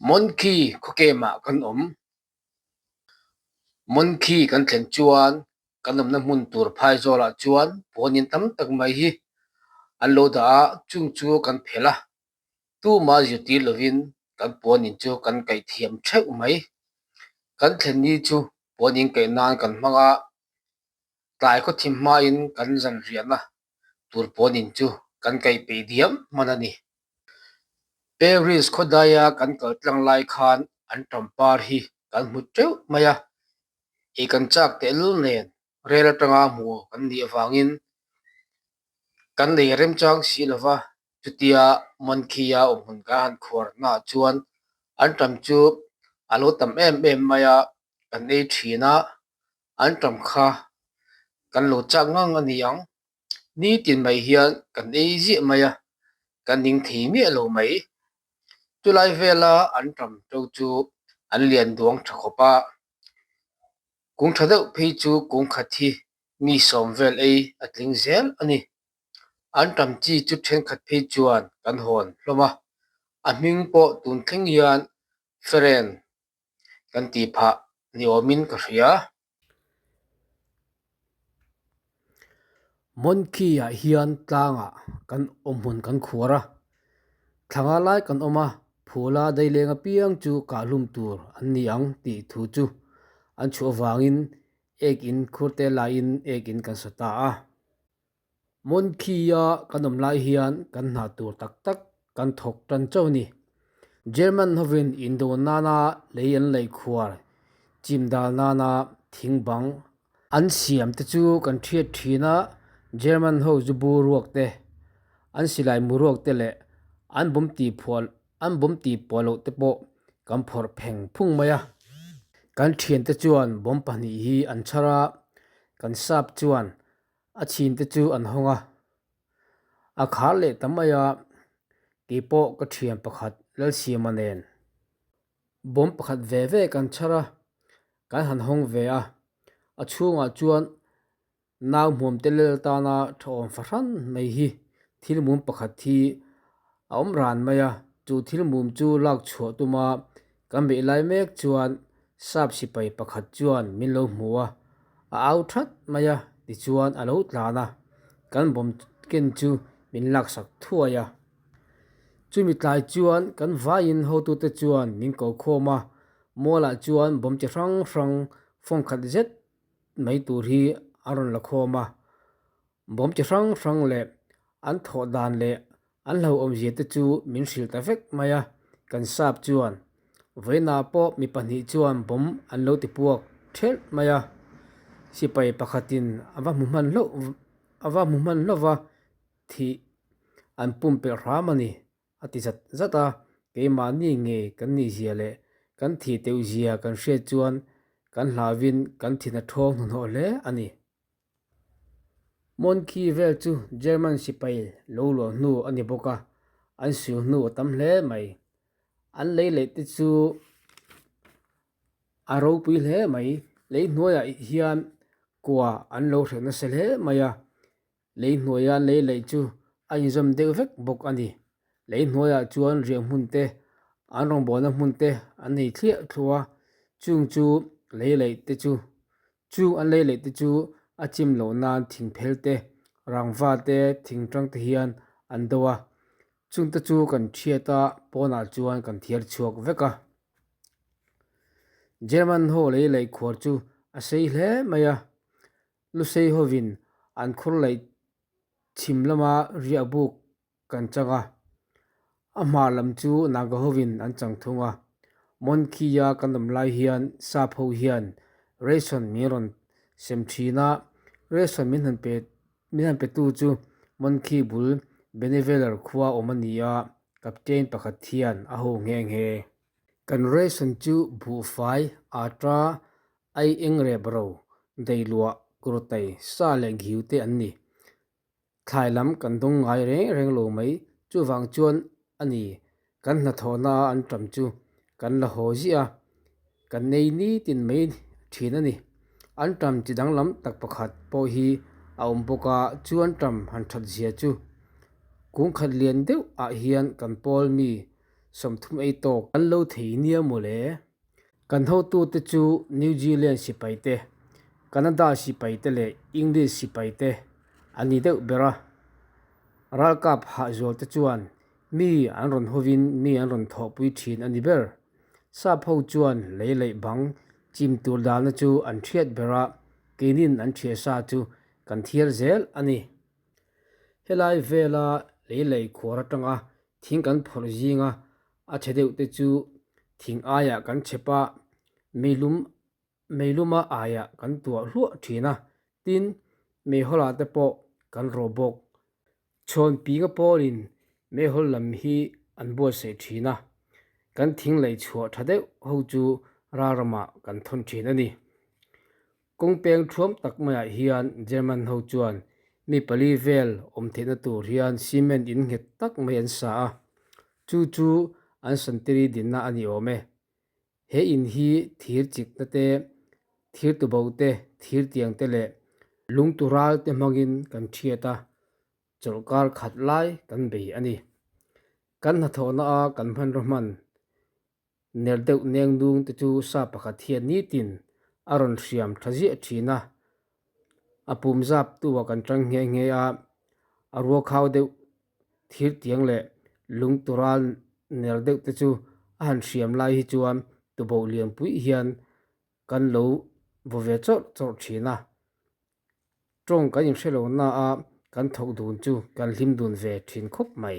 Monkey khawkemah kan awm. Monkey kan thlen chuan kan awmna hmun tur phaizawlah chuan puanin tam tak mai hi an lo dah a, chung chu kan phelh a, tumah zirtir lovin kan puanin chu kan kaih thiam theuh mai. Kan thlen ni chu puanin kaih nan kan hmang a, tlai khawthim hmain kan zan riahna tur puanin chu kan kaih peih diam hman a ni. Paris khawdaia kan kal tlang lai khan an ṭampar hi kan hmu teuh mai a, ei kan chak tehlul nen rel atanga hmu kan nih avangin kan nei remchang si lova, chutia Monkey-a awmhmun kan han khuar hnaah chuan an ṭam chu a lo tam em em mai a, kan ei ṭhin a, an ṭam kha kan lo chak ngang a ni ang. Nitin mai hian kan ei ziah mai a, kan ning thei miah lo mai. Chulai vela an ṭam to chu an lian duang ṭha khawp a, kung ṭha deuh phei chu kung khat hi mi sawm vel ei a tling zel a ni. An ṭam chi chu ṭhenkhat phei chuan kan hawn hlawm a, a hming pawh tun thleng hian Feren kan tih phah ni awmin ka hria. Monkey-ah hian tlangah kan awmhmun kan khuar a, thlanga lai kan awm a, phula daileng apiang chu kahhlum tur an ni ang tih thu chu an chhuah avangin ek in khurte laiin ek in kan sa ta a. Monkey-a kan awm lai hian kan hna tur tak tak kan thawk tan chauh a ni. German hovin indo nana lei an lei khuar chim dal nana thing bang an siam te chu kan hriat thin a, German ho zu bu ruak te, an silai mu ruak te leh an bawm tih phuah an bawm tih puah loh te pawh kan phawrh pheng phung mai a. Kan thiante chuan bawm pahnih hi an chhar a, kan sap chuan A chhinte chu an hawng a, a khar leh ta mai a, keipawh ka thian pakhat Lalsiama nen bawm pakhat ve ve kan chhar a, kan han hawng ve a, a chhungah chuan nau hmuam te lel tana thawhawm fahran mai hi thil mum pakhat hi a awm ran mai a, chu thil mum chu lak chhuah tuma kan beih lai mek chuan Sap sipai pakhat chuan min lo hmu a, a au that mai a, tichuan a lo tlan a, kan bawm ken chu min laksak thuai a. Chumi tlai chuan kan vaiin hotute chuan min ko khawm a, mualah chuan bawm chi hrang hrang fawng khat zet mai tur hi a rawn la khawm a. Bawm chi hrang hrang leh an thawh dan leh an hlauhawmzia te chu min hrilh ta vek mai a, kan sap chuan vawiinah pawh mi pahnih chuan bawm an lo ti puak thelh mai a, sipai pakhatin a va hmu hman hlauh a va hmu hman hlauh va thih an pumpelh hram a ni. A ti zat zat a, keimahni nge kan nihzia leh kan thih teuhzia kan hriat chuan kan hlauhin kan thin a thawng hnuhnawh hle a ni. Monkey vel chu German sipai lo luah hnu a ni bawk a, an siu hnu a tam hle mai. An lei leh te chu a ropui hle mai. Lei hnuaiah hian kua an lo hreh nasa hle mai a, Lei hnuaia lei laih chu a inzawm deuh vek bawk a ni. Lei hnuaiah chuan riah hmun te, an rawngbawlna hmun te an nei thliah thluah a, chung chu lei laih te chu chung an lei laih te chu a chim loh nan thing phel te, rangva te, thing tang te hian an do a, chung te chu kan thiat a, pawnah chuan kan thiar chhuak vek a. German ho lei laih khuar chu a sei hle mai a. Lusei hovin an khur laih chhim lama riah buk kan chang a, a hmar lam chu Naga hovin an chang thung a. Monkey-a kan awm lai hian sap ho hian ration min rawn sem thin a, ration min han pe min han petu chu Monkey bul Beneveler khua awm a ni a, captain pakhat hian a ho nghe nghe. Kan ration chu buhfai, ata, Ai eng rep ro, deiluah, kurtai, sa leh ghiu te an ni. Thlai lam kan dawng ngai reng reng lo mai, chuvang chuan a ni kan hnathawhna a an tam chu kan la haw ziah a, kan nei nitin mai thin a ni. An tam chi danglam tak pakhat pawh hi a awm bawk a, chu an tam han that zia chu kung khat lian deuh ah hian kan pawl mi. 30 ei tawk an lo thei nia mawle. Kan hotute chu New Zealand sipai te, Canada sipai te leh English sipai te an ni deuh ber a. Ralkap hahzual te chuan mi an rawn hovin mi an rawn thawhpui thin a ni ber. Sap ho chuan lei laih bang chim tur dahna chu an thiat ber a, keinin an thiahsa chu kan thiar zel a ni. Helai vela lei laih khuar atanga thing kan phawrh zinga a chhe deuh te chu thing aiah kan chhep a, meilum meiluma aiah kan tuah hluah thin a, tin meihawlah te pawh kan rawh bawk. Chhawn pinga pawlin meihawl lam hi an buatsaih thin a, kan thing lei chhuah tha deuh ho chu ral ramah kan thawn thin a ni. Kawng peng thuam tak maiah hian German ho chuan mi pali vel awm theihna tur hian cement in nghet tak mai an sa a, chu chu an santiri dinna a ni awm e. He in hi thir chikna te, thir tubo te, thir tiang te leh lungtu ral te hmangin kan thiat a, chawlhkar khat lai kan bei a ni. Kan hnathawhna a kan hmanraw hman ner deuh neng nung te chu sa pakhat hian nitin a rawn hriam tha ziah thin a, a pum zap tu ah kan tang nghe nghe a, a ruakhau deuh thir tiang leh lung tural ner deuh te chu a han hriam lai hi chuan tuboh lian pui hian kan lo vaw ve chawrh chawrh thin a, tawng kan inhre lo na a kan thawk dun chu kan hlim dun ve thin khawp mai.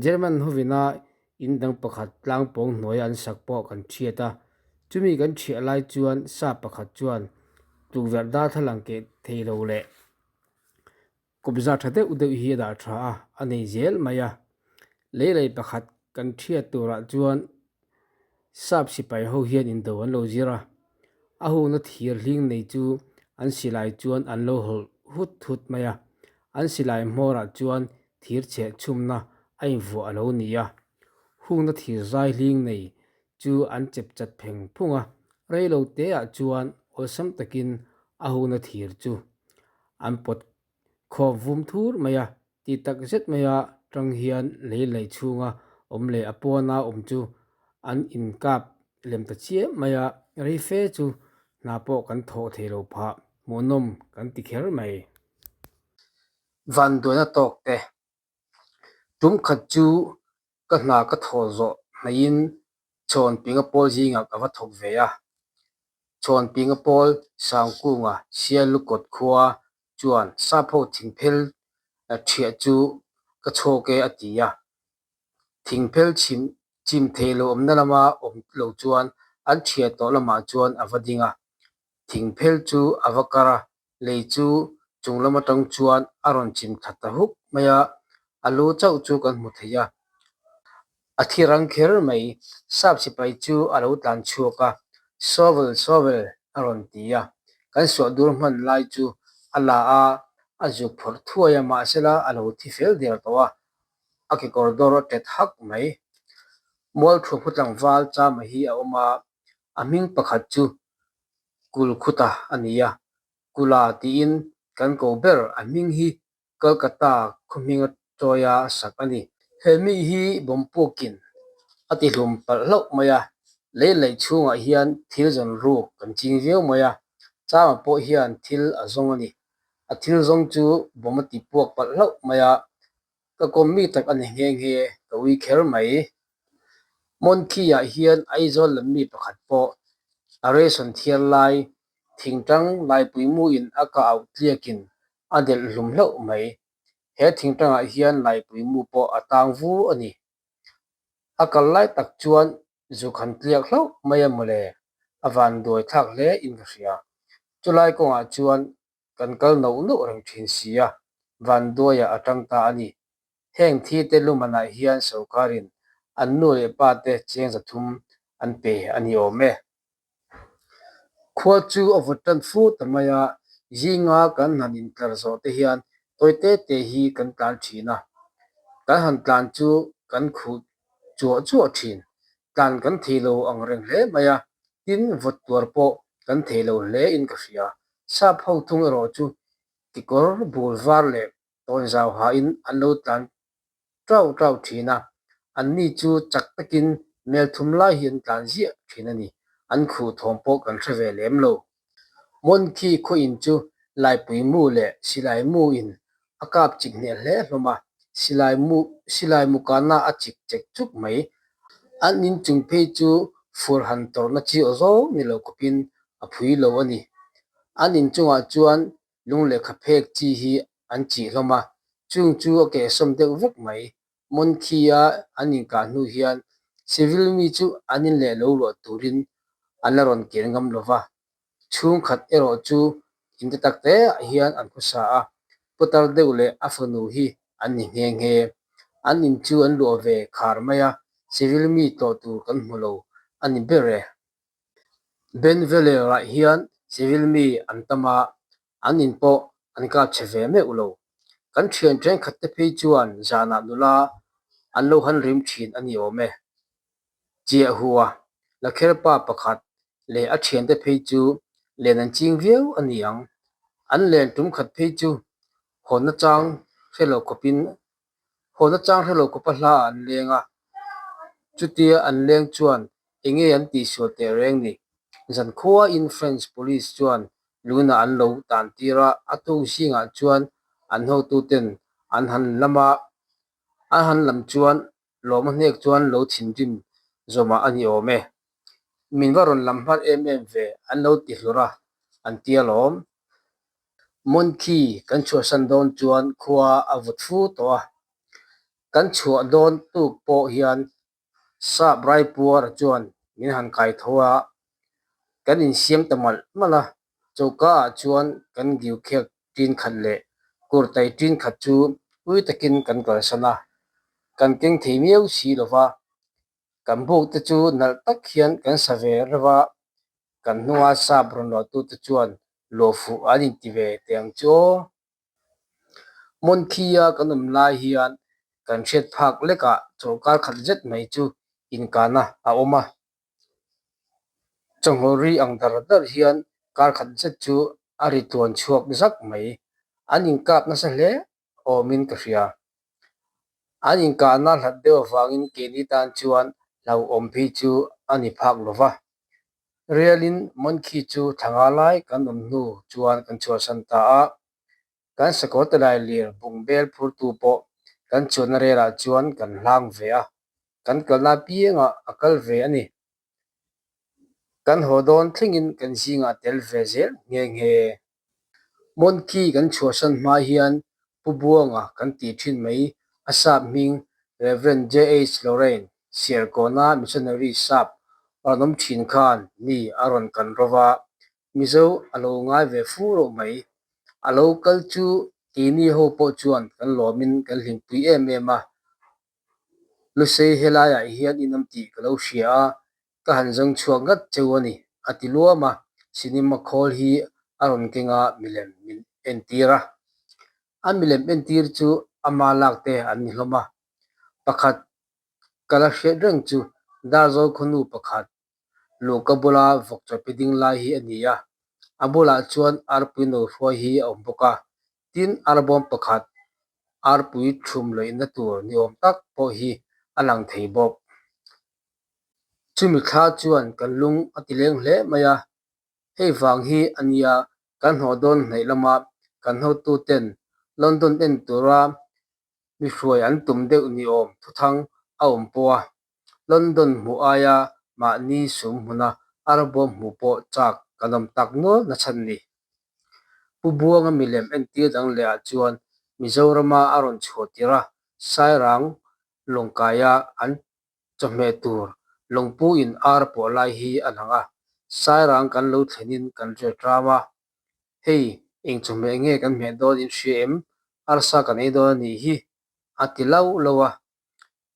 German hovina in dang pakhat tlang pawng hnuaia an sak pawh kan thiat a, chumi kan thiah lai chuan sa pakhat chuan tukverh darthlalang keh thei lo leh Kawpza tha deuh deuh hi a dah tha a, a nei zel mai a. Leilei pakhat kan thiat turah chuan sap sipai ho hian indo an lo zir a, a hungna thir hling nei chu an silai chuan an lo hawlh hut hut mai a, an silai hmawrah chuan thir chheh chhumna a invuah a lo ni a. Hungna thir zai hling nei chu an chep chat pheng phung a, reilo teah chuan awlsam takin a hungna thir chu an pawt khawm vum thur mai a, ti tak zet maia tang hian lei lei chhunga awm leh a pawna awm chu an inkap lem ta chiam mai a, rei fe chu hna pawh kan thawh thei lo phah, hmuhnawm kan ti kher mai. Vanduaina tawk te, tum khat chu Ka hna ka thawh zawh hnaihin chhawn pinga pawl zingah ka va thawk ve a. Chhawn pinga pawl Sangkunga Sialukawt khua chuan Sapho thingphel ṭhiah chu ka chhawk e a ti a. Thingphel chhim chim thei lo awmna lama awm lo chuan an ṭhiah tawh lamah chuan a va ding a. Thingphel chu a va kar a, Lei chu chung lam atang chuan a rawn chim thla ta huk mai a, a lu chauh chu kan hmu thei a. A thi rang kher mai, sap sipai chu a lo tlan chhuak a, Shovel, shovel a rawn ti a. Kan suah dur hman lai chu a la a, a zuk phawrh thuai a, mahsela a lo thi fel der tawh a, a kekawr dawr a tet hak mai. Mualthuam khaw tlangval Chama hi a awm a, a hming pakhat chu Kulkhuta a ni a, Kula tiin kan ko ber a hming hi Kolkata khaw hminga chawia sak a ni. He mi hi bawmpukin a tihlum palh hlauh mai a, lei laih chhungah hian thil zawn ruk kan ching viau mai a, Chama pawh hian thil a zawng a ni. A thil zawng chu bawm a tipuak palh hlauh mai a, Ka kawm mi tak a ni nghe nghe, ka ui kher mai. Monkey-ah hian Aizawl lam mi pakhat pawh a ration thiar lai thingtang laipui muin a ka auh tliakin a delh hlum hlauh mai. He thingtangah hian laipui mu pawh a tang vu a ni. A kal lai tak chuan zuk han tliak hlauh mai a mawle, a vanduai thlak hle in ka hria. Chulai kawngah chuan Kan kal nauh nauh reng thin si a, Vanduaia a tang ta a ni. Heng thi te lumanah hian sorkarin an nu leh pa te cheng 300 an pe a ni awm e. Khua chu a vawt tan fu ta mai a, zinga kan han intlar zawh te hian tawi te te hi kan tlan thin a. Kan han tlan chu kan khuh chuah chuah thin. Tlan kan thei lo ang reng hle mai a, tin vawt tuar pawh kan thei lo hle in ka hria. Sap ho thung erawh chu kekawr bul var leh tawnzau hain an lo tlan tau tau thin a. Anni chu chak takin mel thum lai hi an tlan ziah thin a ni. An khuh thawm pawh kan hre ve lem lo. Monkey khaw in chu laipui mu leh silai mu in a kap chik hneh hle hlawm a, silai mu silai mu kahna a chik chek chuk mai. An in chung phei chu fur han tawrhna chi aw zawng ni lo khawpin a phui lo a ni. An in chungah chuan lung lehkha phek chi hi an chih hlawm a, chung chu a kehsawm deuh vek mai. Monkey-a an inkah hnu hian civil mi chu an in leh lo luah turin an la rawn kir ngam lo va, chhungkhat erawh chu in te tak te ah hian an khawsa a, putar deuh leh a fanu hi an ni nghe nghe. An in chu an luah ve khar mai a, civil mi tlawh tur kan hmu lo a ni ber e. Ben Veller-ah hian civil mi an tam a, an in pawh an kap chhe ve meuh lo. Kan thian thenkhat te phei chuan zanah nula an lo han rim thin a ni awm e. Chiah hua Lakherpa pakhat leh a thiante phei chu len an ching viau a ni ang. An len tum khat phei chu hawnna chang hre lo khawpin hawnna chang hre lo khawpa hla an leng a, chutia an leng chuan enge an tihsual teh reng ni. Zankhuain French Police chuan Luna an lo tan tir a, a tuk zingah chuan an hotuten an han lam a, an han lam chuan lawm a hnek chuan lo thinrim zawmah a ni awm e. Min va rawn lam hman em em ve an lo ti hlur a, an ti alawm. Monkey kan chhuahsan dawn chuan khua a vut fu tawh a, kan chhuah dawn tuk pawh hian Sap Raipuara chuan min han kai tho a, kan insiam ta malh malh a, choka ah chuan kan giu khek ṭin khat leh kurtai ṭin khat chu ui takin kan kalsan a, kan keng thei miau si lo va, kan buk te chu nalh tak hian kan sa ve reuh a, kan hnunga sap rawn luahtute chuan luahfuh an inti ve teh ang chu aw. Monkey-a kan awm lai hian kan hriat phak lekah chawlhkar khat zet mai chu inkahna a awm a. Chawhmawh ri ang dar dar hian kar khat zet chu a ri tluan chhuak zak mai. An inkap nasa hle awmin ka hria. An inkahna hlat deuh avangin keini tan chuan hlauhawm phei chu a ni phak lo va. Rialin Monkey chu thla nga lai kan awm hnu chuan kan chhuahsan ta a, kan sakawr te lai lir bung bel phurtu pawh kan chuanna relah chuan kan hlang ve a, kan kalna apiangah a kal ve a ni. Kan haw dawn thlengin kan zingah tel ve zel nghe nghe. Monkey kan chhuahsan hma hian Pu Buanga kan tih thin mai a sap hming Rev. JH Lorraine Siarkawna missionary sap rawn awm thin khan mi a rawn kan ro va, Mizo a lo ngai ve fu reuh mai. A lo kal chu keini ho pawh chuan kan lawmin kan hlimpui em em a. Lusei helaiah hian in awm tih ka lo hria a, Ka han zawng chhuak ngat cheu a ni, a ti luam a, cinema khawl hi a rawn keng a milem min entir a. A milem entir chu ama lak te an ni hlawm a. Pakhat ka la hriat reng chu Darzawl khawnu pakhat luhka bula vawk chawpi ding lai hi a ni a, a bulah chuan arpui no hruai hi a awm bawk a, tin arbawm pakhat arpui thum lawihna tur ni awm tak pawh hi a lang thei bawk. Chumi thla chuan kan lung a ti leng hle mai a, hei vang hi a nia kan hnawh dawn hnaih lama kan hotuten London en tura mi hruai an tum deuh ni awm thuthang a awm pawh a, London hmuh aia mahni sum hmuna arbawm hmuh pawh chak kan awm tak nual nachhan ni. Pu Buanga milem entir dang leh ah chuan Mizorama a rawn chhuah tirh a, Sairang lawngkaia an Chawhmeh tur lawngpu in ar pawh lai hi a lang a, Sairang kan lo thlenin kan riat ram a, hei eng chawhmeh nge kan hmeh dawn in hria em, arsa kan ei dawn a nih hi a ti lau lo a,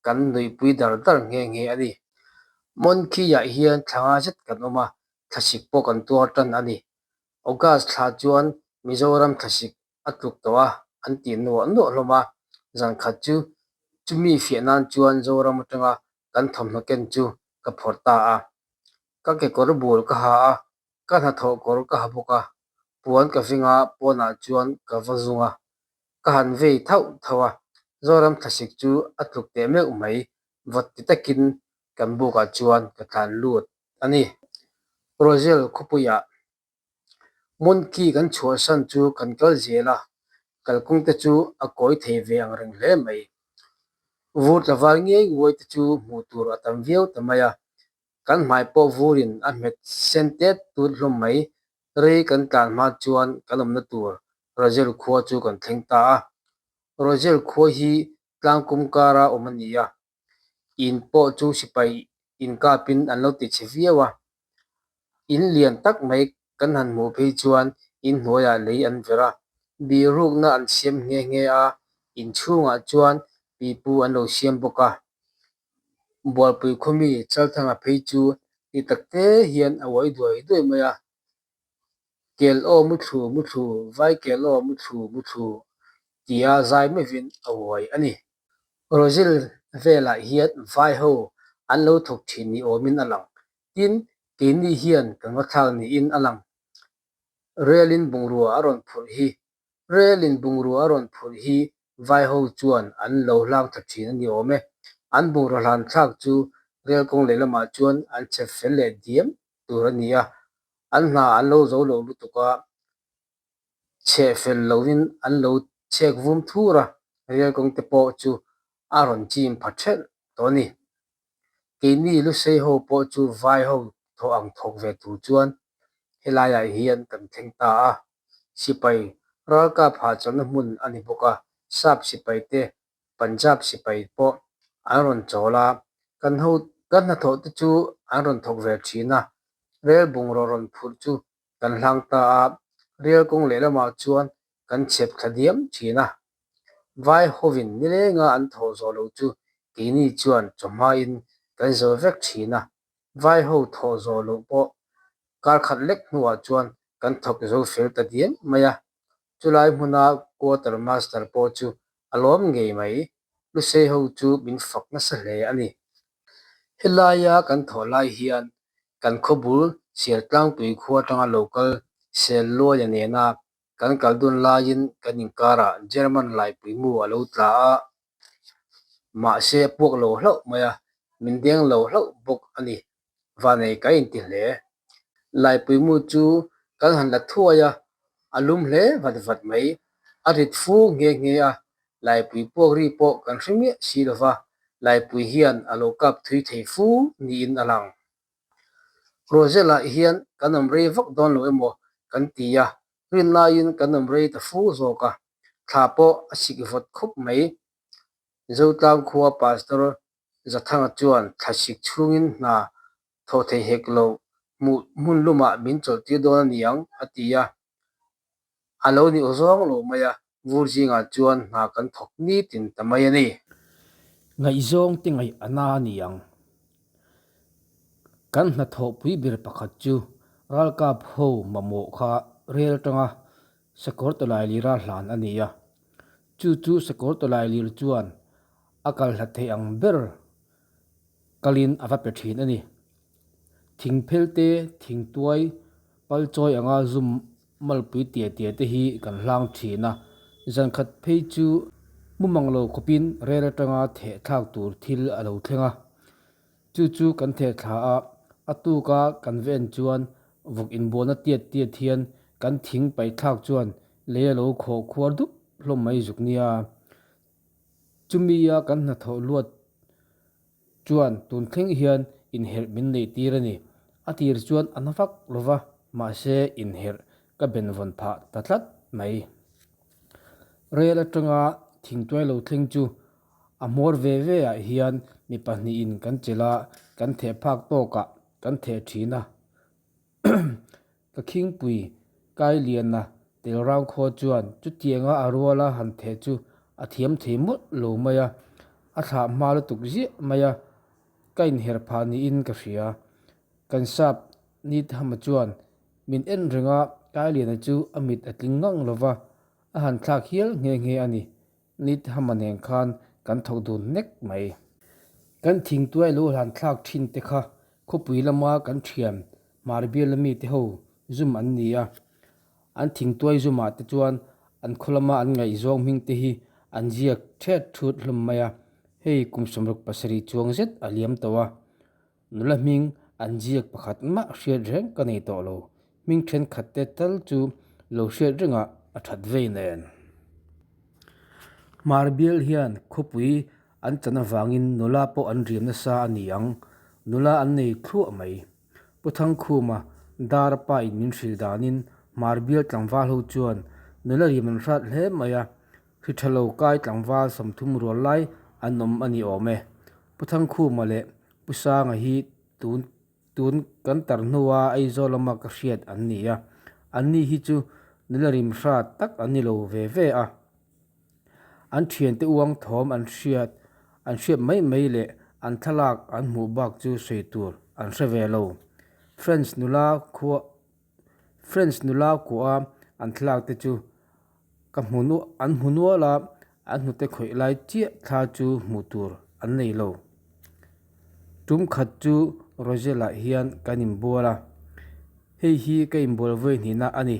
kan nuihpui dar dar nghe nghe a ni. Monkey-ah hian thla nga zet kan awm a, thlasik pawh kan tuar tan a ni. August thla chuan Mizoram thlasik a tluk tawh a, an ti nuah nuah hlawm a. Zan khat chu chumi fiah nan chuan Zoram atanga kan thawmhnaw ken chu ka phawrh ta a. Ka kekawr bul ka ha a, ka hnathawh kawr ka ha bawk a. Puan ka ving a, pawnah chuan ka va zung a. Ka han vei thauh thauh a, Zoram thlasik chu a tluk teh meuh mai. Vawt ti takin kan bukah chuan ka tlan lut a ni. Roselle khawpuiah Monkey kan chhuahsan chu kan kal zel a, kalkawng te chu a kawi thei ve ang reng hle mai. Vur tlaval ngei nguai te chu hmuh tur a tam viau ta mai a, kan hmai pawh vurin a hmet sen tet tut hlawm mai. Rei kan tlan hma chuan kan awmna tur Roselle khua chu kan thleng ta a. Roselle khua hi tlangkum kara awm a ni a, In pawh chu sipai inkapin an lo ti chhe viau a, in lian tak mai kan han hmuh phei chuan in hnuaiah lei an verh a, bihrukna an siam nghe nghe a, in chhungah chuan pipu an lo siam bawk a. Bualpui khawmi Chalthanga phei chu ti tak te hian a uai duai duai mai a, Kel aw muthlu muthlu, vai kel aw muthlu muthlu tia zai meuhin a uai a ni. Brazil velah hian vai ho an lo thawk thin ni awmin a lang. Tin, keini hian kan va thlak niin a lang. Relin bungrua a rawn phurh hi Relin bungrua a rawn phurh hi vai ho chuan an lo hlang tha thin a ni awm e. An bungrua hlan thlak chu rel kawng lehlamah chuan an chep fel leh diam tur a ni a, an hna an lo zo lo lutuk a, chheh fel loin an lo chhek vum thur a, rel kawng te pawh chu a rawn chim pha thelh tawh a ni. Keini Lusei ho pawh chu vai ho thawh ang thawk ve tur chuan helaiah hian kan thleng ta a, sipai ralkap hahchawlhna hmun a ni bawk a, sap sipai te Punjab sipai pawh an rawn chawl a, kan ho kan hnathawh te chu an rawn thawk ve thin a, rel bungraw rawn phurh chu kan hlang ta a, rel kawng lehlamah chuan kan chhep thla diam thin a. Vai hovin nilenga an thawh zawh loh chu keini chuan chawhmain kan zo vek thin a, vai ho thawh zawh loh pawh kar khat lek hnuah chuan kan thawk zo fel ta diam mai a. Chulai hmuna quarter master pawh chu a lawm ngei mai, Lusei ho chu min fak nasa hle a ni. Helaia kan thawh lai hian kan khawbul Sialtlangpui khua atanga lo kal Selluaia nena kan kal dun laiin kan inkarah German laipui mu a lo tla a, mahse a puak lo hlauh mai a, min deng lo hlauh bawk a ni. Vanei ka inti hle. Laipui mu chu kan han la thuai a, a lum hle vat vat mai. A rit fu nghe nghe a, laipui puak ri pawh kan hre miah si lo va, laipui hian a lo kap thui thei fu niin a lang. Rosella hian kan awm rei vak dawn lo emaw kan ti a, rin laiin kan awm rei ta fu zawk a, thla pawh a sik vawt khawp mai. Zotlang khua Pastor Zathanga chuan thlasik chhungin hna thaw thei hek lo hmuh hmun lumah min chawlhtir dawn a ni ang, a ti a. A lo ni aw zawng lo mai a, vur zingah chuan hna kan thawk nitin ta mai a ni. Ngaihzawng te ngaih a na a ni ang. Kan hnathawhpui ber pakhat chu ralkap ho mamawh kha rel atanga sakawr tawlailira hlan a ni a. Chu chu sakawr tawlailir chuan a kal hlat thei ang ber kalin a va pe thin a ni. Thingphel te, thingtuai, palchawi anga zum malpui tia tia te hi kan hlang thin a, zankhat phei chu mumang lo khawpin rel atanga theh thlak tur thil a lo thleng a. Chu chu kan theh thla a, a tuka kan va en chuan vawk inbualna tiat tiat hian kan thing paih thlak chuan lei a lo khawh khuar dup hlawm mai zuk nia. Chumia kan hnathawh luat chuan tun thleng hian inherh min neih tir a ni. A tir chuan a na vak lo va, mahse inherh ka benvawn phah ta tlat mai. Rel atanga thingtuai lo thleng chu a hmawr ve ve ah hian mi pahnihin kan chelh a, kan theh phak tawkah kan theh thin a. Ka khingpui Kailiana tel rang khaw chuan chutianga a ruala han theh chu a thiam thei mawlh lo mai a, a thlah hma lutuk ziah mai a, ka inher phah niin ka hria. Kan sap Nithama chuan min en reng a, Kailiana chu a mit a tling ngang lo va, a han thlak hial nghe nghe a ni. Nithama nen khan kan thawk dun nek mai. Kan thingtuai lo hlan thlak thin te kha khawpui lama kan thian Hmar bial ami te ho zum an ni a. An thingtuai zumah te chuan an khaw lama an ngaihzawng hming te hi an ziak thet thut hlawm mai a. Hei kum 67 chuang zet a liam tawh a, nula hming an ziak pakhat mah hriat reng ka nei tawh lo. Hming thenkhat te tal chu lo hriat rengah a that vei nen. Hmar bial hian khawpui an chan avangin nula pawh an riam nasa a ni ang, nula an nei thluah mai. Pu Thangkhuma dar a pa in min hrilh danin Hmar bial tlangval ho chuan nula riam an hrat hle mai a, hri tha lo kai tlangval 30 rual lai an awm a ni awm e. Pu Thangkhuma leh Pu Sanga hi tun tun kan tar hnua Aizawl lama ka hriat an ni a, anni hi chu nula rim hrat tak an ni lo ve ve a. An thiante uang thawm an hriat an hriat mai mai leh an thlalak an hmuh bak chu sawi tur an hre ve lo. French nula khua French nula kuah a an thlalak te chu ka hmu nual an hmu nual a, an hnute khawih lai chiah thla chu hmuh tur an nei lo. Tum khat chu Rosella hian kan inbual a. Hei hi ka inbual vawi hnihna a ni.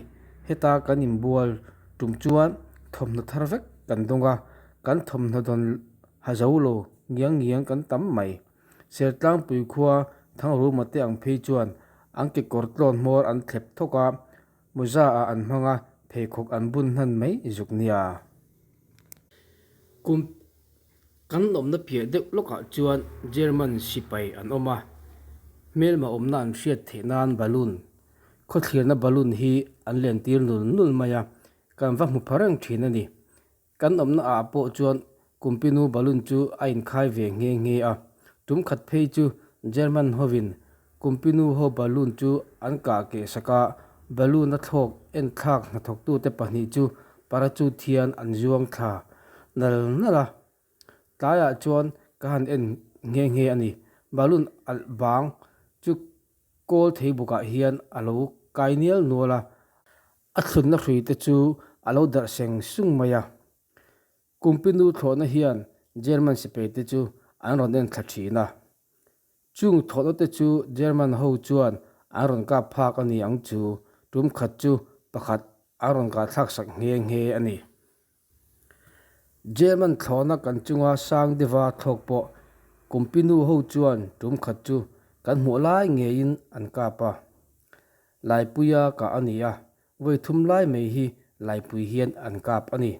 Heta kan inbual tum chuan thawmhnaw thar vek kan dawng a, kan thawmhnaw dawn ha zo lo ngiang ngiang kan tam mai. Sertlangpui khua Thangruma te ang phei chuan an kekawr tlawn hmawr an thlep thawk a, mawza ah an hmang a, pheikhawk an bun hnan mai zuk nia. Kum Kan awmna piah deuh lawkah chuan German sipai an awm a, hmelma awmna an hriat theih nan balloon, khawthlirna balloon hi an lentir nul nul mai a, kan va hmu pha reng thin a ni. Kan awmna ah pawh chuan Kumpinu balloon chu a inkhai ve nghe nghe a, tum khat phei chu German hovin Kumpinu ho balloon chu an kah keh sak a, balloon a thlawk enthlak hnathawktute pahnih chu parachute hian an zuang thla nal nal a. Tlaiah chuan ka han en nghe nghe a ni. Balloon alh bang chu kawl thei bukah hian a lo kai nial nual a, a thlunna hrui te chu a lo darh seng sung mai a. Kumpinu thlawhna hian German sipai te chu an rawn en thla thin a. Chung thawhna te chu German ho chuan an rawn kap phak a ni ang chu, tum khat chu pakhat an rawn kah thlak sak nghe nghe a ni. German thlawhna kan chunga sang deuha thlawk pawh Kumpinu ho chuan tum khat chu kan hmuh lai ngeiin an kap a. Laipuia kah a ni a, Vawi thum lai mai hi Laipui hian an kap a ni.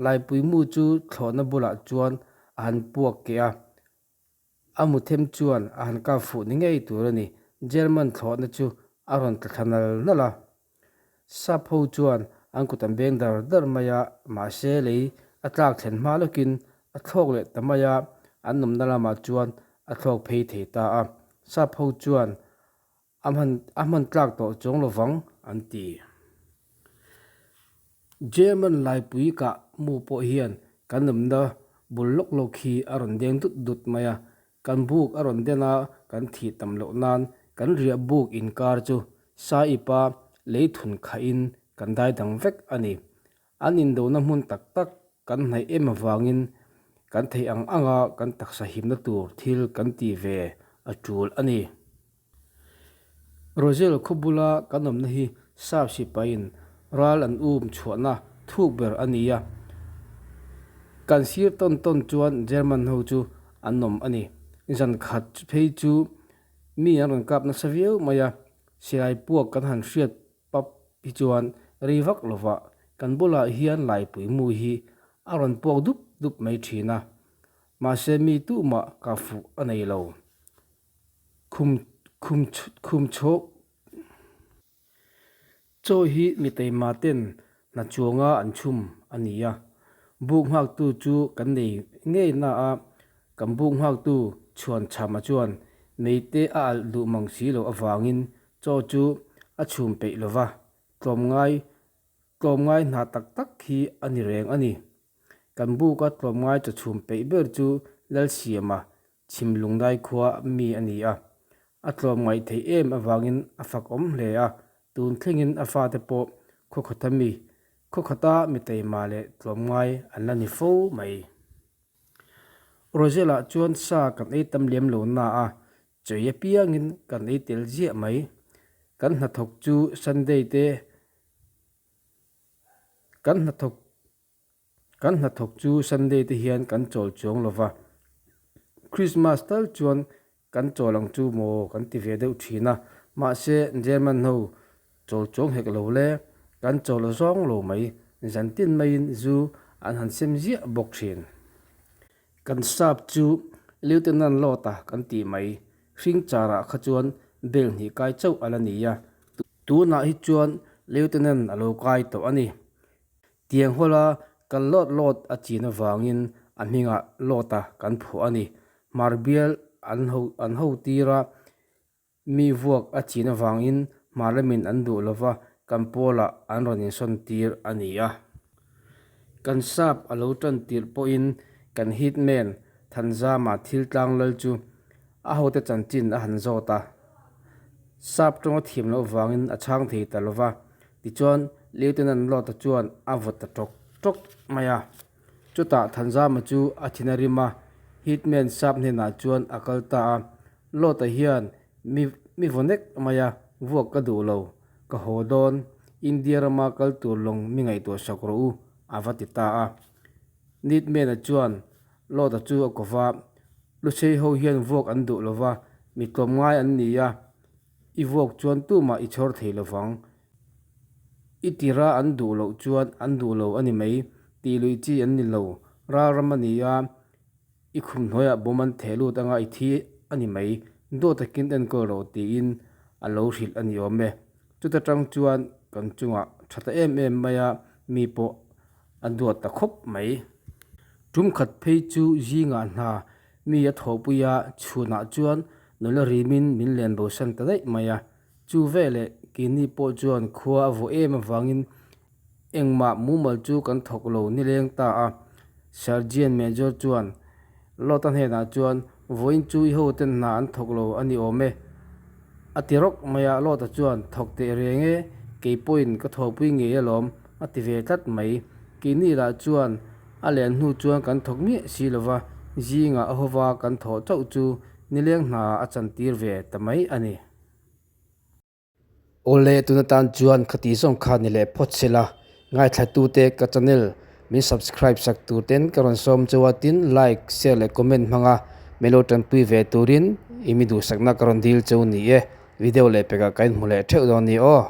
Laipui mu chu thlawhna bulah chuan a han puak keh a, a mu them chuan a han kap fuh ni ngei tur a ni. German thlawhna chu a rawn tla thla nal nal a. Sap ho chuan an kut an beng dar dar mai a, mahse lei a tlak thlen hma lawkin a thlawk leh ta mai a, an nawmna lamah chuan a thlawk phei thei ta a. Sap ho chuan A hman a hman tlak tawh chuang lovang an ti. German laipui kah mu pawh hian kan awmna bul lawk lawk hi a rawn deng dut dut mai a, kan buk a rawn den a kan thih tam loh nan kan riah buk inkar chu saipa lei thun khahin kan dai dang vek a ni. An indona hmun tak tak kan hnaih em avangin kan theih ang anga kan taksa himna tur thil kan ti ve a tul a ni. Roselle khaw bula kan awmna hi Sap sipaiin ral an um chhuahna thuk ber a ni a, kan sir tawn tawn chuan German ho chu an awm a ni. Zan khat phei chu mi an rawn kap nasa viau mai a, silai puak kan han hriat pap hi chuan rei vak lovah kan bulah hian laipui mu hi a rawn puak dup dup mai thin a, mahse mi tumah ka fuh a nei lo. Khum khum khum chhawk chaw hi mi taima ten hna chuanga an chhum a ni a, buk nghaktu chu kan nei ngei na a, kan buk nghaktu chhuan chhama chuan meite a alh duh mang si loh avangin chaw chu a chhum peih lo va, tlawmngai tlawmngai hna tak tak hi a ni reng a ni. Kan buka tlawmngai chaw chhum peih ber chu Lalsiama Chhimlungdai khua mi a ni a, a tlawm ngaih theih em avangin a fak awm hle a, tun thlengin a fate pawh khawkhawta mi, khawkhawta mi taima leh tlawmngai an la ni fo mai. Rosella chuan sa kan ei tam lem lo na a, chei apiangin kan ei tel ziah mai. Kan hnathawk chu Sunday te kan hnathawk Kan hnathawk chu Sunday te hian kan chawl chuang lo va. Christmas tal chuan kan chawl ang chu maw kan ti ve deuh thin a, mahse German ho chawl chuang hek lo le, kan chawl zawng lo mai, zan tin maiin zu an han sem ziah bawk thin. Kan sap chu Lieutenant Lawta kan tih mai, hring charah kha chuan bel hnih kai chauh a la ni a, tunah hi chuan Lieutenant a lo kai tawh a ni. Tiang hawla kal lawt lawt a chin avangin a hmingah Lawta kan phuah a ni. Hmar bial an ho an ho tir a, mi vuak a chin avangin hmar lamin an duh lova kan pawlah an rawn insawn tir a ni a. Kan sap a lo tan tirh pawhin kan hitman Thanzama thil tlang lal chu a hote chanchin a han zawt a. Sap tawng a thiam loh vangin a chhang thei ta lova, tichuan Lieutenant Lawta chuan a vaw ta tawk tawk mai a. Chutah Thanzama chu a thin a rim a, Hitman sap hnenah chuan a kal ta a, Lawta hian mi mi vaw nek mai a, vuak ka duh lo, ka haw dawn, India rama kal tur lawng mi ngaihtuah sak rawh u, a va ti ta a. Nitman-a chuan Lawta chu a ko va, Luchei ho hian vuak an duh lo va, mi tlawmngai an ni a, i vuak chuan tumah i chhawr thei lo vang. I tira an duh loh chuan an duh lo a ni mai, tih luih chi an ni lo. Ral ram a ni a, i khum hnuaiah bawm an theh lut anga i thi a ni mai, duat takin enkawl rawh tiin a lo hrilh a ni awm e. Chuta tang chuan kan chungah tha ta em em mai a, mi pawh a duat ta khawp mai. Tum khat phei chu zingah hna mi a thawhpui a, chhunah chuan nula rimin min len bosan ta daih mai a. Chu veleh keini pawh chuan khua a vawh em avangin engmah mumal chu kan thawk lo nileng ta a. Sergeant Major chuan Lota hnenah chuan Vawiin chu i hoten hna an thawk lo a ni awm e. A ti rawk mai a, Lota chuan Thawk teh reng e, kei pawhin ka thawhpui ngei alawm a ti ve tlat mai. Keini lah chuan a len hnu chuan kan thawk miah si lova, zingah a hova kan thawh chauh chu nileng hna a chantir ve ta mai a ni. Awle tun atan chuan khati zawng kha ni leh phawt se la, ngaithlatute ka channel min subscribe sak tur ten ka rawn sawm chauh a, tin like, share leh comment hmanga min lo tanpui ve turin i mi duhsakna ka rawn dil chauh ni e, video leh pekah ka inhmu leh theuh dawn ni aw.